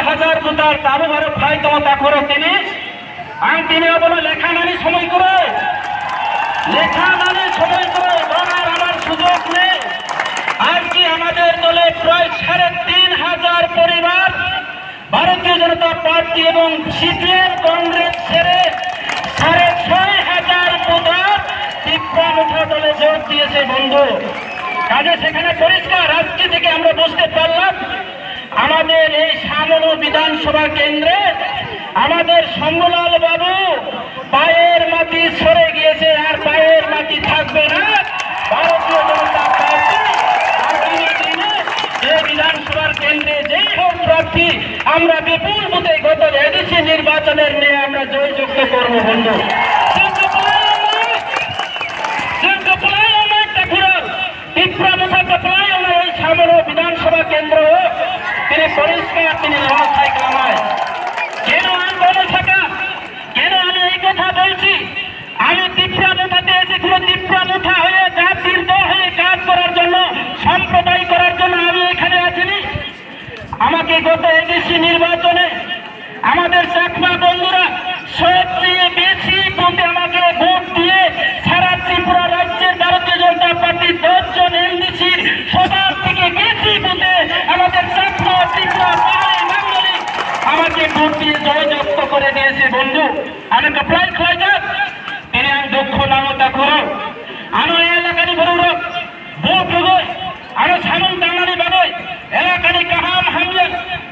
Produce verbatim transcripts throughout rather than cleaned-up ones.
হাজার ভোটার তারও ঘরে ফাই তোমার তারপরে তিনি আং তিনি বলো লেখা নানি সময় করে লেখা নানি সময় করে বলার আমার সুযোগ নেই। আজকে আমাদের দলে প্রায় সাড়ে তিন হাজার পরিবার ভারতীয় জনতা পার্টি এবং সিপিএম কংগ্রেস ছেড়ে সাড়ে ছয় হাজার ভোটার তিপ্রা মুঠা দলে যোগ দিয়েছে বন্ধু। কাজে সেখানে পরিষ্কার আজকে থেকে আমরা বুঝতে পারলাম আমাদের এই সামনো বিধানসভা কেন্দ্রে আমাদের শম্ভুলাল বাবু পায়ের মাটি সরে গিয়েছে, আর পায়ের মাটি থাকবে না। ভারতীয় জনতা পার্টি আগামী দিনে যে বিধানসভার কেন্দ্রে যেই হোক প্রার্থী, আমরা বিপুল ভোটে গত এডিসি নির্বাচনের নিয়ে আমরা জয়যুক্ত করব বন্ধু। Singapore, Singapore, Singapore, Tripura, Tripura, Tripura, এই সামনে বিধানসভা কেন্দ্র, তিনি পরিষ্কার, তিনি লড়াই করায়। কেন আন্দোলন থাকা? কেন আমি এই কথা বলছি? আমি তিপ্রা মুঠাতে এসে কোনো তিপ্রা মুঠা হয়ে জাতির দল হয়ে কাজ করার জন্য, সম্প্রদায় করার জন্য আমি এখানে আছিনি। আমাকে গত এডিসি নির্বাচনে আমাদের চাকমা বন্ধুরা সবচেয়ে বেশি ভোটে আমাকে ভোট দিয়ে সারা ত্রিপুরা রাজ্যের ভারতীয় জনতা পার্টির দশ জন এমডিসির সবার থেকে বেশি ভোটে আমাদের চাকমা, ত্রিপুরা, পাহাড়ি, বাঙালি আমাকে ভোট দিয়ে জয়যুক্ত করে দিয়েছে বন্ধু। Ano kwplai khlaijak, tini ang dukhu nango takhurok. Ano elakani bororok, bo bwgwi, ano samung tangnani bagwi, elakani kaham hamya,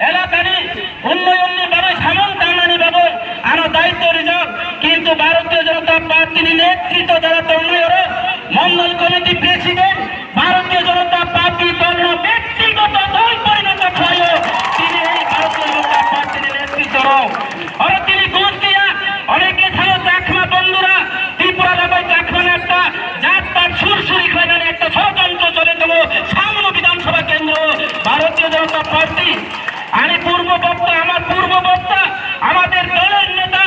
elakani unnayonni bagwi samung tangnani bagwi, ano daityo rijak. Kintu Bharatiya Janata Party ni netritwo jara tongnai oro, Mondol Committee President, Bharatiya Janata Party dolno bektigoto dol porinoto khlaio, tini ei Bharatiya Janata Party ni netritwo rok. Oro tini ghosh diya, oneke thao Chakma bondhura, Tripura rabai Chakma ni ekta jat pat sur suri khlainani ekta sorojontro choli tongo, samno Bidhan Sabha kendro, Bharatiya Janata Party. Ani purbo bokta, amar purbo bokta, amader dolor neta,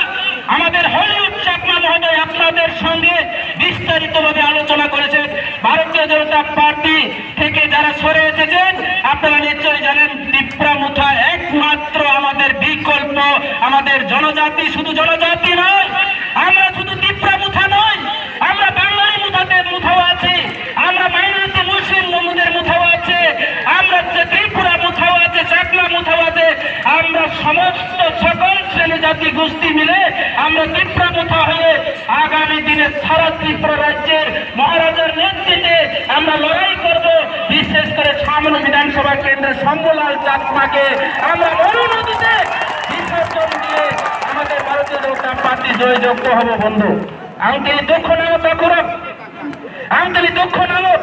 amader Hollywood Chakma mohodoy apnader songe bistarito bhabe alochona korechen. Bharatiya Janata Party theke jara sore esechen, apnara nischoi janen, Tipra Motha ekmatro amader bikolpo, amader jonojati, shudhu jonojati noy, amra shudhu Tipra Motha noy, amra Bangali Motha te Mothao achi, amra minority Muslim Hinduder Mothao achi, amra Tripura Mothao achi, Chakma Mothao achi, amra somosto sokol shreni jati goshti mile amra Tipra Motha hoye agami dine sara Tripura rajyer Maharajar netritwe amra lorai korbo, bishesh kore samno Bidhan Sabha kendro Shambhulal Chakmake amra Moru nodite bisorjon diye amader Bharatiya Janata Party joy jokto hobo bondhu. Ang tini dukho nango takhurok, ang tini dukho nango.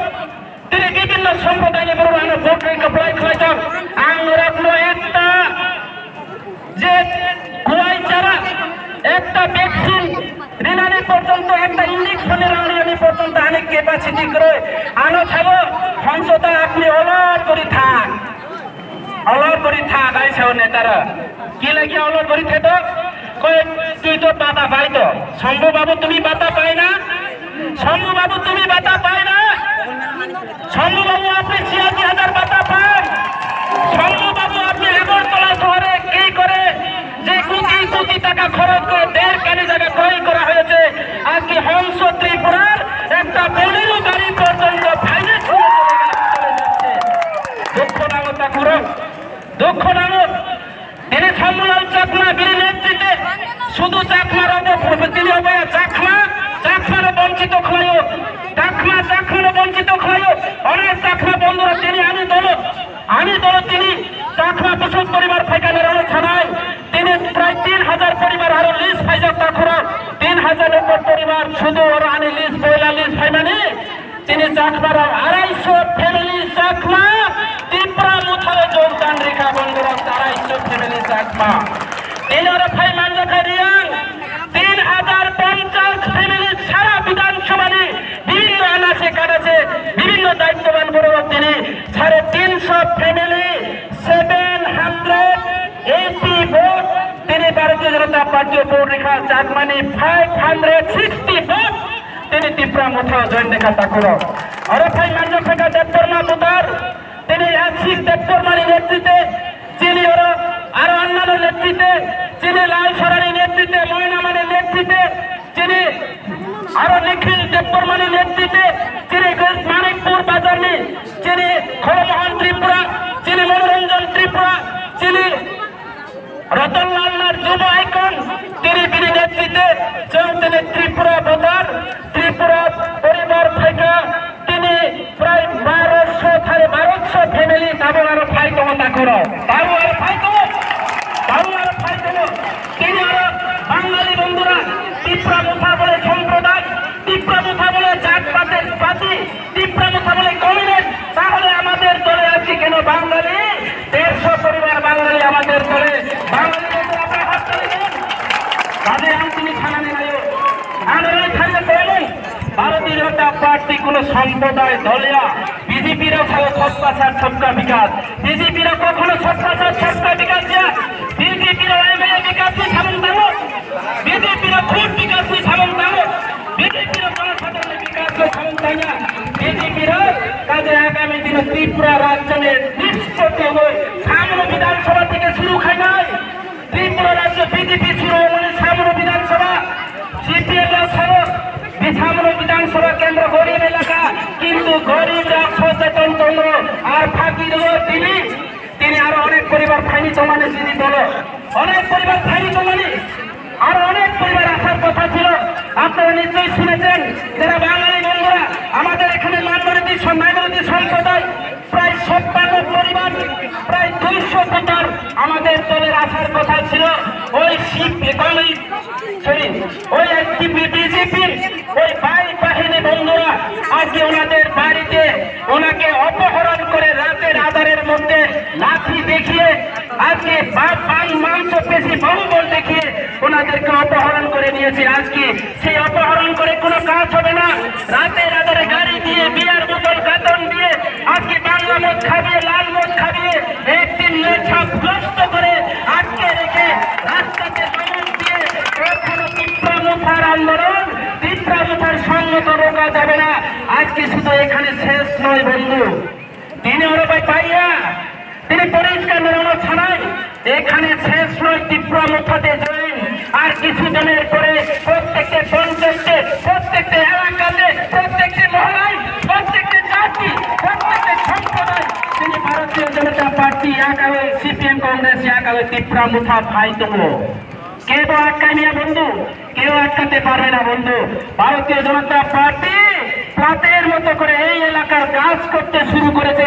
Tini bibhinno somprodayni borok ano vote ri kwplai khlaijak. Ang norokno ekta je kuai chara, ekta vaccine rinani porjonto, ekta injection ni rang rinani porjonto ani capacity kwrwi. Ano sabo hongso ta apni olor kori thang. Olor kori thang, ai sao netara. Ki lagi olor kori thedo? Koi tui to bata pai to. Shambhu babu, tumi bata pai na? Shambhu babu, tumi bata pai na? Shambhu babu, apni ছিয়াশি হাজার bata pan? Shambhu babu, apni Agartala shohore ki kore je koti koti taka khoroch kore der kani jaga kroy kora hoyeche, aaj ki Hongso Tripurar ekta Bolero gari porjonto finance kore chole ja-, chole jacche. Dukho nango takhurok, dukho nango. Tini Shambhulal Chakma bini netritwe sudu Chakma rokbo purbe tini oboya Chakma, Chakma rok bonchito khlaio, Chakma, Chakma rok bonchito khlaio, onek Chakma bondhura tini ani dolo, ani dolo tini Chakma Biswat poribar phaikha nirok sanai, tini prai tin hajar poribar aro list phaijak takhurok, tin hajar upor poribar sudu oro ani list, poila list phaimani, Tini Chakma rok araisho family Chakma Tipra Mothao jogdan rikha bondhurok, araisho family Chakma. Tini oro phai manjakha Reang tin hajar ponchas family sara Bidhan Sabha ni bibhinno anase kanase bibhinno daittoban borok tini sare tinsho family seven hundred eighty vote tini Bharatiya Janata Party o vote rikha Chakma ni five hundred sixty vote. Tini Tipra Mothao join dekha takhurok. Oro phai manjak phaka Debbarma voter. Tini Yaksik Debbarma ni netritwe chini oro aro নেতৃত্বে, যিনি লাল সরারি নেতৃত্বে, ময়নামানির নেতৃত্বে, যিনি আরো নিখিল দেববর্মানি নেতৃত্বে, যিনি মানিকপুর বাজারনি, যিনি খলমোহন ত্রিপুরা, যিনি মনোরঞ্জন ত্রিপুরা, যিনি রতনলাল নাথ যুব আইকন, তিনি তিনি নেতৃত্বে চলতেন ত্রিপুরা ভোটার, ত্রিপুরা পরিবার থেকে তিনি প্রায় বারোশো সাড়ে বারোশো ফ্যামিলি তাবো আরো ফাই tongo takoro, তাবো আরো ফাই tongo, তাবো আরো ফাই tongo। তিনি আরো বাঙালি বন্ধুরা, তিপ্রা মুথা বলে সম্প্রদায়, তিপ্রা মুথা বলে জাতপাতের পাতি, তিপ্রা মুথা বলে কমিউনিস্ট, তাহলে আমাদের দলে আজকে কেন বাঙালি দেড়শো পরিবার বাঙালি আমাদের দলে, বাঙালি বন্ধুরা আপনারা হাত তালি দিন। কাজে আমি তিনি থানানি নাইও। আর ওই থানা করেন, ভারতীয় জনতা পার্টি কোনো সম্প্রদায় দলিয়া, বিজেপিরা ছাড়া সবকা সাথ সবকা বিকাশ, বিজেপিরা কখনো সবকা সাথ সবকা বিকাশ দেয়া, বিজেপিরা এমএলএ বিকাশ দিয়ে সামন দানো, বিজেপিরা খুব বিকাশ দিয়ে সামন দানো, বিজেপিরা জনসাধারণের বিকাশ দিয়ে সামন দানা, বিজেপিরা কাজে আগামী দিনে ত্রিপুরা রাজ্য নিয়ে নিশ্চিত হবে। সামনে বিধানসভা থেকে শুরু খাই নাই, ত্রিপুরা রাজ্য বিজেপি শুরু হওয়ার সামনে বিধানসভা, সিপিএম এর সড়ক, সামনে বিধানসভা কেন্দ্র গরিব এলাকা, কিন্তু গরিবরা সচেতন চন্দ্র আর ফাঁকি দেব তিনি, তিনি আরো অনেক পরিবার ফাইনি জমানে যদি দলো, অনেক পরিবার ফাইনি জমানি, আরো অনেক পরিবার আসার কথা ছিল। আপনারা নিশ্চয়ই শুনেছেন, যারা বাঙালি বন্ধুরা আমাদের এখানে মাইনরিটি, মাইনরিটি সম্প্রদায় প্রায় সপ্তাহ পরিবার, প্রায় দুইশো ভোটার আমাদের দলের আসার কথা ছিল। ওই শিব, ওই, সরি, ওই একটি বিজেপির ওই ভাই বাহিনী বন্ধুরা আজকে ওনাদের বাড়িতে ওনাকে অপহরণ করে রাতের আধারের মধ্যে লাঠি দেখিয়ে আজকে বা-, বাং-, মাংস পেশি বাহুবল দেখিয়ে ওনাদেরকে অপহরণ করে নিয়েছে। আজকে সেই অপহরণ করে কোনো কাজ হবে না। রাতে রাতে গাড়ি দিয়ে, বিয়ার বোতল কাতন দিয়ে আজকে বাংলা মদ খাবিয়ে, লাল মদ খাবিয়ে, একদিন নেশাগ্রস্ত করে আটকে রেখে রাস্তাতে দমন দিয়ে কখনো তিপ্রা মুথার আন্দোলন, তিপ্রা মুথার সংগঠন রোকা যাবে না। আজকে শুধু এখানে শেষ নয় বন্ধু, তিনি ওরা ভাই পাইয়া তিনি পরিষ্কার মেলানো ছাড়াই এখানে শেষ নয়, তিপ্রা মুথাতে জয়েন। আর কিছু দিনের পরে প্রত্যেকটা পঞ্চায়েতে, প্রত্যেকটা এলাকাতে, প্রত্যেকটা মহলায়, প্রত্যেকটা জাতি, প্রত্যেকটা সম্প্রদায় তিনি ভারতীয় জনতা পার্টি একাবে, সিপিএম কংগ্রেস একাবে তিপ্রা মুথা ভাই তুমো। কেউ আটকায় না বন্ধু, কেউ আটকাতে পারবে না বন্ধু। ভারতীয় জনতা পার্টি প্রাতের মতো করে এই এলাকার কাজ করতে শুরু করেছে।